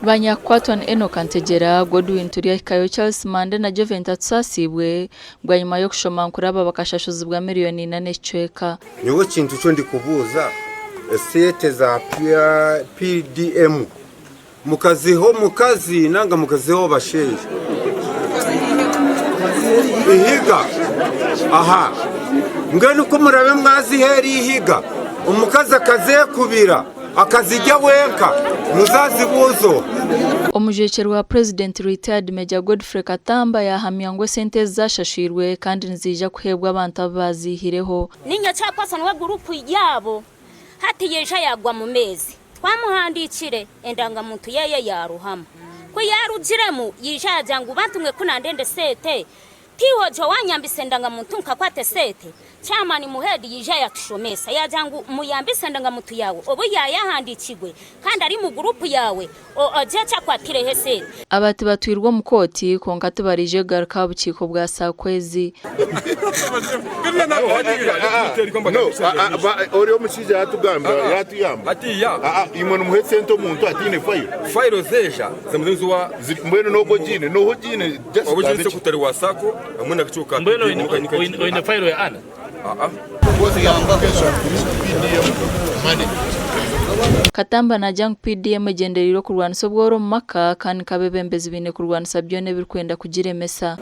Banyakukwatwa ni Enock Ntegyera, Godwin Turyahikayo, Charles Mande na Jovent Atusaasiibwe bwanyima y'okushoma nkuraba bakashashuzibwa miriyoni ina n'ekicweka. Nyowe ekintu kyo ndikubuuza esente za PDM mukaziha omukazi nanga mukaziha abashaija? Ihiga aha mbwenu ku murabe mwaziha eri ihiga omukazi akazekubira akazirya wenka muzazibuuza oha? Omujwekyerwa wa Purezidenti Retired Major Godfrey Katamba yaahamya ngu esente ezi zaashashwirwe kandi niziija kuheebwa abantu abu baaziihireho. Niinye chairperson we group yaabo. Hati yaija yaagwa mu meezi. Twamuhandiikire, endangamuntu yeeye yaaruhamu. Ku yaarugiremu, yaija yaagira ngu bantu mwe ku nandenda eseete, tiiwe ogye waanyambisa endangamuntu nkakwata eseete? Chairman Muhead yaija yaatushomesa, yaagira ngu muyambise endangamuntu yaawe obu yaayahandiikirwe kandi ari mu guruupu yaawe, ogye eki akwatireho eseete. Aba tibatwirwe omu kooti kwonka tibaraije kugaruka aha bukiiko bwa Saakwezi. Ori omushaija yatugambira yatuyamba imwe nimuha esente omuntu ataine fayiro Fayiro zeja zimuzinzi wa mbwenu n'ogwo ogiine n'oha ogiine just oba gambe ogiine sekutare wa sacco hamwe na kakiiko ka Mbwenu PDM oine oine fayiro ya Anna? Katamba naagira ngu PDM egyendereire okurwanisa obworo omu maka kandi nk'abeebembezi baine kurwanisa byona ebirikwenda kugiremesa.